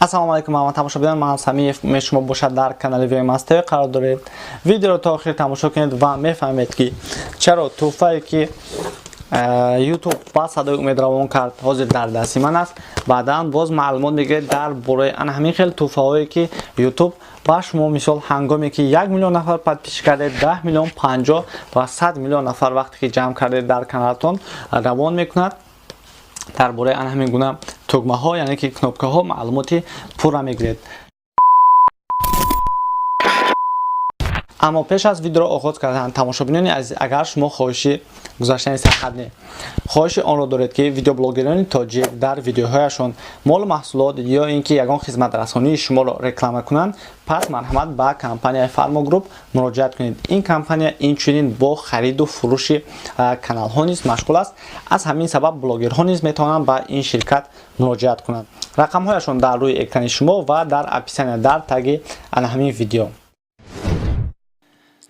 Ассалому алайкум, ҳама тамошобинон. Ман Самиев, шумо бошад дар канали VMST қарор доред. Видеоро то охир тамошо кунед ва мефаҳмед, ки чаро тӯҳфае, ки YouTube ба Садои Умед равон кард, ҳозир дар дасти ман аст. Баъдан боз маълумот мегиред дар бораи ана ҳамин хел тӯҳфаҳое, ки YouTube ба шумо, мисол, ҳангоме ки 1 миллион нафар подписчик кардед, 10 миллион, 50 ва 100 миллион нафар вақте ки ҷамъ кардед дар каналтон, равон мекунад. Дар бораи ана ҳамин гуна тугмаҳо, яъне ки кнопкаҳо, маълумоти пурра мегиред. Аммо пеш аз видеоро оғоз кардан, тамошобинони азиз, агар шумо хоҳиши гузаштани сарҳад не, хоҳиши онро доред, ки видеоблогерони тоҷик дар видеоҳояшон молу маҳсулот ё ин ки ягон хизматрасонии шуморо реклама кунанд, пас марҳамат, ба компанияи Фармо Груп муроҷиат кунед. Ин компания инчунин бо хариду фурӯши каналҳо низ машғул аст. Аз ҳамин сабаб блогерҳо низ метавонанд ба ин ширкат муроҷиат кунанд. Рақамҳояшон дар рӯи экрани шумо ва дар описания, дар таги ана ҳамин видео.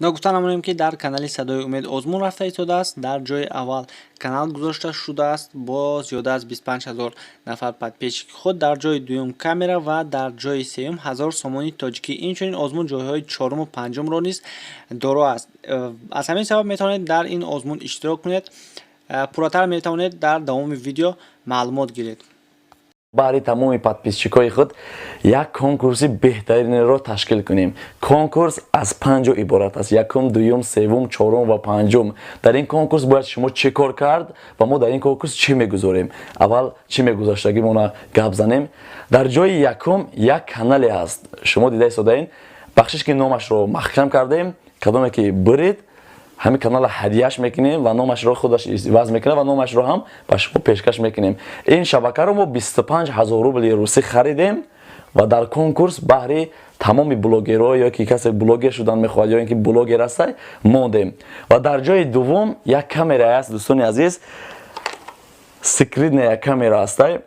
Ногуфта намонем, ки дар канали Садои Умед озмун рафта истодааст. Дар ҷои аввал канал гузошта шудааст бо зиёда аз 25 ҳазор нафар подписчики худ, дар ҷои дуюм камера ва дар ҷои сеюм 1000 сомонии тоҷикӣ. Инчунин озмун ҷойҳои чоруму панҷумро низ доро аст. Аз ҳамин сабаб метавонед дар ин озмун иштирок кунед. Пурратар метавонед дар давоми видео маълумот гиред. Баъди тамоми подписчикои худ як конкурси беҳтаринро ташкил кунем. Конкурс аз панҷ ҷо иборат аст: якум, дуюм, севум, чорум ва панҷум. Дар ин конкурс бояд шумо чӣ кор кард ва мо дар ин конкурс чӣ мегузорем? Аввал чӣ мегузаштагимона гап занем. Дар ҷои якум як канале ҳаст, шумо дида истодаин. Бахшиш, ки номашро маҳкам кардем. Кадоме ки бирид, ҳамин канала ҳадияш мекунем ва номашро худаш иваз мекунад ва номашро ҳам ба шумо пешкаш мекунем. Ин шабакаро мо 25 ҳазор рубли русӣ харидем ва дар конкурс баҳри тамоми блогерҳо ё ки касе блогер шудан мехоҳад, ё ин ки блогер ҳастай, мондем. Ва дар ҷои дуввум як камера аст, дӯстони азиз, секретная камера ҳастай,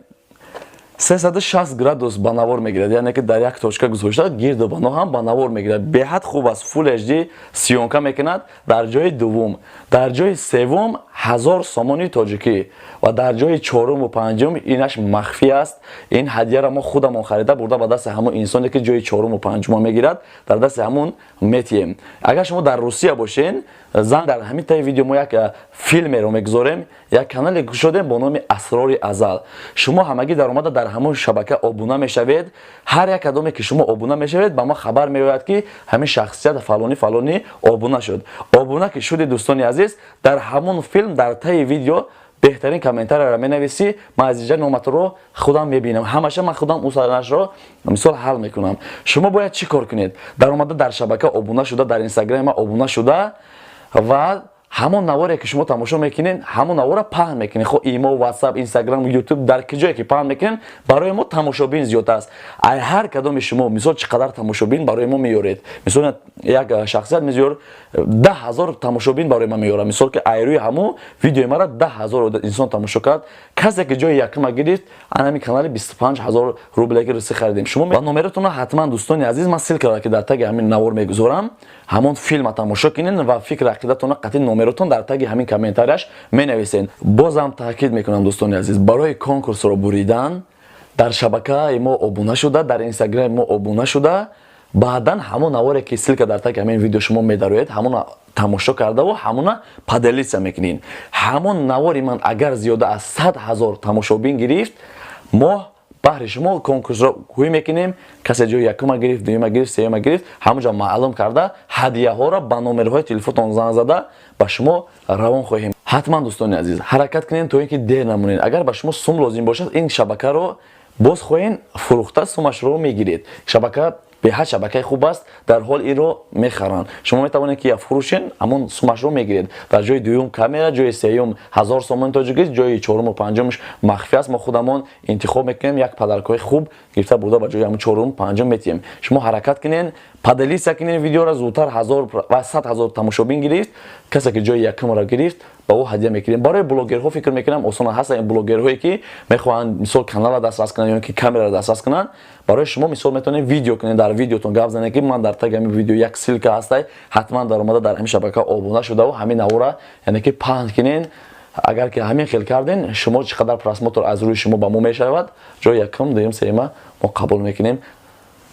360 градус ба навор мегирад, яъне ки дар як точка гузошта, гирду бано ҳам ба навор мегирад. Беҳад хуб аст, Full HD съёмка мекунад. Дар ҷои дуввум. Дар ҷои севум 1000 сомони тоҷикӣ ва дар ҷои чоруму панҷум инаш махфӣ аст. Ин ҳадияро мо худамон харида бурда, ба дасти ҳамон инсоне, ки ҷои чоруму панҷума мегирад, дар дасти ҳамон метиҳем. Агар шумо дар Русия бошен, зан дар ҳамин таи видео мо як филмеро мегузорем. Як канале кушодем бо номи Асрори Азал. Шумо ҳамагӣ даромада дар ҳамон шабака обуна мешавед. Ҳар як кадоме ки шумо обуна мешавед, ба мо хабар меояд, ки ҳамин шахсият фалонӣ фалонӣ обуна шуд. Обуна ки шуди, дӯстони азиз, дар ҳамон филм дар таи видео беҳтарин комментарияро менависӣ. Ман аз инҷа номатро худам мебинам, ҳамаша ман худам усанашро мисол ҳал мекунам. Шумо бояд чӣ кор кунед? Даромада дар шабака обуна шуда, дар инстаграми ман обуна шуда ва ҳамон наворе, ки шумо тамошо мекунед, ҳамон навора паҳн мекунед, хо имо, Ватсап, Инстаграм, Ютуб, дар ки ҷое ки паҳн мекунед, барои мо тамошобин зиёд аст. Ай ҳар кадоми шумо, мисол, чӣ қадар тамошобин барои мо меёред, мисол, як шахсият мезиёр 10 000 тамошобин барои ман меёрад, мисол, ки айрӯи ҳамон видеои мара 10 000 инсон тамошо кард, касе ки ҷои якума гирифт, анами канали 25 000 рубле ки русӣ харидем, шумо ва номератонро ҳатман, дӯстони азиз, ман ссылкаро ки дар таги ҳамин навор мегузорам, ҳамон филма тамошо кунед ва фикр ақидатонро қатъи номеротон дар таги ҳамин комментарияш менависед. Бозам таъкид мекунам, дӯстони азиз, барои конкурсро буридан дар шабакаи мо обуна шуда, дар инстаграми мо обуна шуда, баъдан ҳамон наворе, ки ссылка дар таги ҳамин видео шумо медароед, ҳамона тамошо кардаву ҳамона поделиться мекунед. Ҳамон навори ман агар зиёда аз 100 000 тамошобин гирифт, мо баҳри шумо конкурсро ҳуй мекунем. Касе ҷои якума гирифт, дуюма гирифт, сеюма гирифт, ҳамонҷо маълум карда, ҳадияҳоро ба номерҳои телефонтон занг зада ба шумо равон хоҳем. Ҳатман, дӯстони азиз, ҳаракат кунед, то ин ки дер намонед. Агар ба шумо сум лозим бошад, ин шабакаро боз хоҳен фурӯхта, сумашро мегиред. Шабака беҳад шабакаи хуб аст, дар ҳол инро мехаранд. Шумо метавонед, ки фурӯшен, ҳамон сумашро мегиред. Дар ҷои дуюм камера, ҷои сеюм 1000 сомони тоҷикӣ, ҷои чоруму панҷумш махфӣ аст, мо худамон интихоб мекунем. Як подаркҳои хуб гирифта бурда, ба ҷои ҳамон чорум, панҷум метиҳем. Шумо ҳаракат кунед, поделиться кунед видеоро, зудтар ҳазор ва 100 000 тамошобин гирифт, касе ки ҷои якумро гирифт, ба ӯ ҳадия мекунем. Барои блогерҳо фикр мекунам, осон ҳастанд. Блогерҳое, ки мехоҳанд, мисол, каналро дастрас кунанд ё ки камераро дастрас кунанд, барои шумо, мисол, метавонед видео кунед, дар видеотон гап занед, ки ман дар таги ҳамин видео як ссылка ҳастай, ҳатман даромада дар ҳамин шабака обуна шудаву ҳамин навора, яъне ки паҳн кунед. Агар ки ҳамин хел карден, шумо чӣ қадар просмотр аз рӯи шумо ба мо мешавад, ҷои якум, дуюм, сеюма мо қабул мекунем.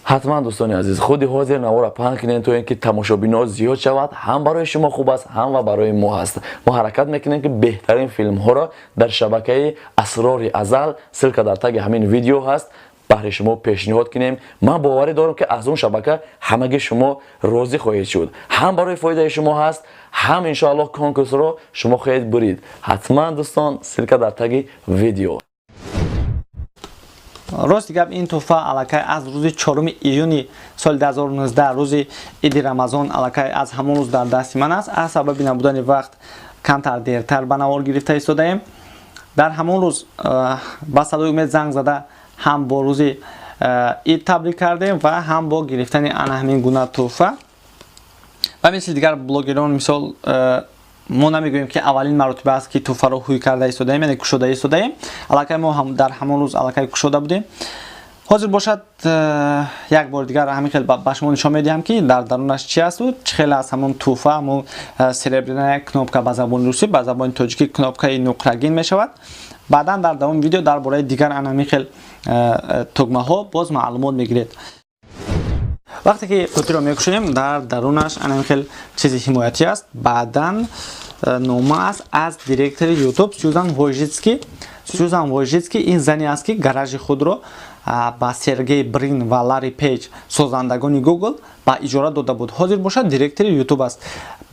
Ҳатман, дӯстони азиз, худи ҳозир навора паҳн кунем, то ин ки тамошобино зиёд шавад. Ҳам барои шумо хуб аст, ҳам ва барои мо ҳаст. Мо ҳаракат мекунем, ки беҳтарин филмҳоро дар шабакаи Асрори Азал, ссылка дар таги ҳамин видео ҳаст, баҳри шумо пешниҳод кунем. Ман боварӣ дорам, ки аз он шабака ҳамаги шумо розӣ хоҳед шуд. Ҳам барои фоидаи шумо ҳаст, ҳам иншоаллоҳ конкурсро шумо хоҳед бурид. Ҳатман, дӯстон, ссылка дар таги видео. Рости гап, ин тӯҳфа аллакай аз рӯзи 4 июни соли 2019, рӯзи иди Рамазон, аллакай аз ҳамон рӯз дар дасти ман аст. Аз сабаби набудани вақт камтар дертар ба навор гирифта истодаем. Дар ҳамон рӯз ба Садои Умед занг зада, ҳам бо рӯзи ид табрик кардем ва ҳам бо гирифтани ана ҳамин гуна тӯҳфа. Ва мисли дигар блогерон, мисол, мо намегӯем, ки аввалин маротиба аст, ки тӯҳфаро ҳуй карда истодаем, яъне кушода истодаем. Аллакай мо дар ҳамон рӯз аллакай кушода будем. Ҳозир бошад, як бори дигар ҳамин хел ба шумо нишон медиҳам, ки дар дарунаш чи асту чӣ хел аст. Ҳамон тӯҳфа, ҳамон серебряная кнопка ба забони русӣ, ба забони тоҷикӣ кнопкаи нуқрагин мешавад. Баъдан дар давоми видео дар бораи дигар ана ҳамин хел тугмаҳо боз маълумот мегиред. Вақте ки қутиро мекушоем, дар дарунаш ана ҳамин хел чизи ҳимоятӣ аст. Баъдан нома аст аз директори Ютуб Сюзан Войжитски. Сюзан Войжитски ин зане аст, ки гаражи худро ба Сергей Брин ва Ларри Пейҷ, созандагони Гугл, ба иҷора дода буд. Ҳозир бошад, директори Ютуб аст.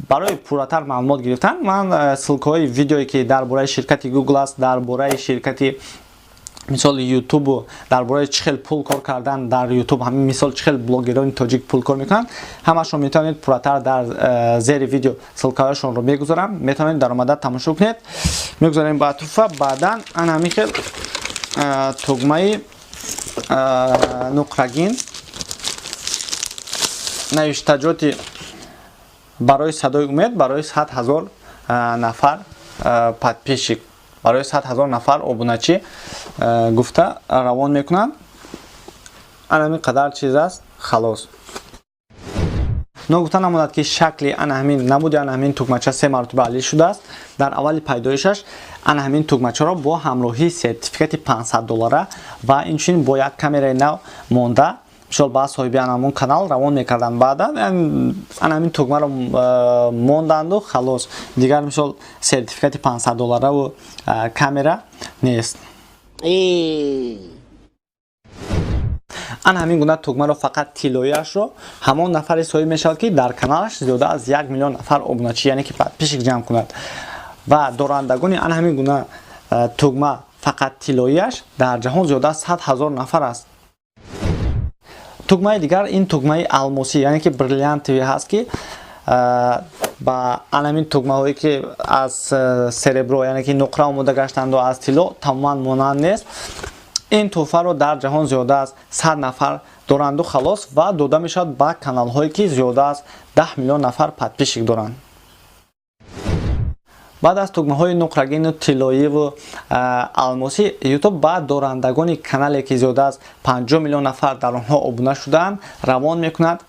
Барои пурратар маълумот гирифтан ман ссылкаҳои видеое, ки дар бораи ширкати Гугл аст, дар бораи ширкати, мисоли, Ютубу дар бораи чӣ хел пул кор кардан дар Ютуб, ҳамин мисол чӣ хел блогерони тоҷик пул кор мекунанд, ҳамашро метавонед пурратар дар зери видео ссылкаҳояшонро мегузорам, метавонед даромада тамошо кунед. Мегузорем ба тӯҳфа. Баъдан ана ҳамин хел тугмаи нуқрагин, навиштаҷоти «Барои Садои Умед, барои 100 000 нафар подписчик, барои 100 000 нафар обуначӣ» гуфта равон мекунанд. Ана ҳамин қадар чиз аст, халос. Ногуфта намонад, ки шакли ана ҳамин намуди ана ҳамин тугмача се маротиба алӣ шудааст. Дар аввали пайдоишаш ана ҳамин тугмачаро бо ҳамроҳии сертификати 500 доллара ва инчунин бо як камераи нав монда, мисол, ба соҳиби ана ҳамон канал равон мекарданд. Баъдан ана ҳамин тугмаро монданду халос. Дигар, мисол, сертификати 500 доллараву камера нест. Ана ҳамин гуна тугмаро, фақат тиллоиашро, ҳамон нафаре соҳиб мешавад, ки дар каналаш зиёда аз 1 миллион нафар обуначӣ, яъне ки подписчик ҷамъ кунад. Ва дорандагони ана ҳамин гуна тугма, фақат тиллоиаш, дар ҷаҳон зиёда аз 100 000 нафар аст. Тугмаи дигар ин тугмаи алмосӣ, яъне ки бриллиантовый ҳаст, ки ба анамин тугмаҳое, ки аз серебро, яъне ки нуқра омода гаштанду аз тилло, тамоман монанд нест. Ин тӯҳфаро дар ҷаҳон зиёда аз 100 нафар доранду халос ва дода мешавад ба каналҳое, ки зиёда аз 10 миллион нафар подписчик доранд. Баъд аз тугмаҳои нуқрагину тиллоиву алмосӣ, Ютуб ба дорандагони канале, ки зиёда аз 50 миллион нафар дар онҳо обуна шудаанд, равон мекунад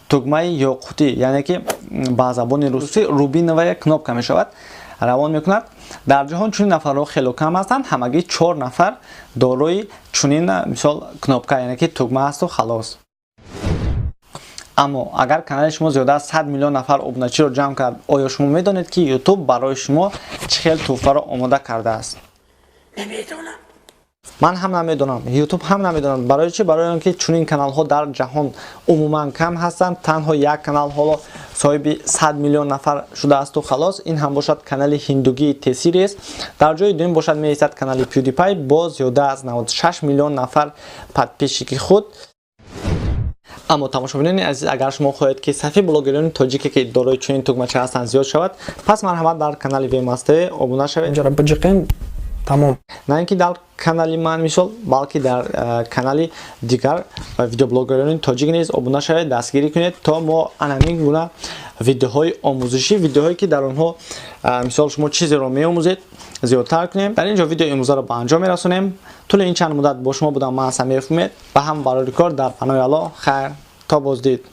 тугмаи ёқутӣ, яъне ки ба забони русӣ рубиновая кнопка мешавад, равон мекунад. Дар ҷаҳон чунин нафарҳо хело кам ҳастанд, ҳамагӣ чор нафар дорои чунин, мисол, кнопка, яъне ки тугма асту халос. Аммо агар канали шумо зиёда аз 100 миллион нафар обуначиро ҷамъ кард, оё шумо медонед, ки Ютуб барои шумо чӣ хел тӯҳфаро омода кардааст? Намедонам. Ман ҳам намедонам, Ютуб ҳам намедонам. Барои чӣ? Барои он ки чунин каналҳо дар ҷаҳон умуман кам ҳастанд. Танҳо як канал ҳоло соҳиби 100 миллион нафар шудаасту халос. Ин ҳам бошад канали ҳиндугии T-Series. Дар ҷои дуюм бошад меистад канали PewDiePie бо зиёда аз 96 миллион нафар подписчики худ. Аммо, тамошобинони азиз, агар шумо хоҳед, ки сафи блогерони тоҷике, ки дорои чунин тугмача ҳастанд, зиёд шавад, пас марҳамат, дар канали Вмаст обуна шавед. Инҷоро биҷиқем, тамом. На ин ки дар канали ман, мисол, балки дар канали дигар видеоблогерони тоҷик низ обуна шавед, дастгирӣ кунед, то мо анамин гуна видеоҳои омӯзишӣ, видеоҳое, ки дар онҳо, мисол, шумо чизеро меомӯзед, зиёдтар кунем. Дар ин ҷо видеои имрӯзаро ба анҷом мерасонем. Тӯли ин чанд муддат бо шумо будам ман, Самиев Умед. Ба ҳам барори кор, дар панои Аллоҳ. Хайр, то боздид.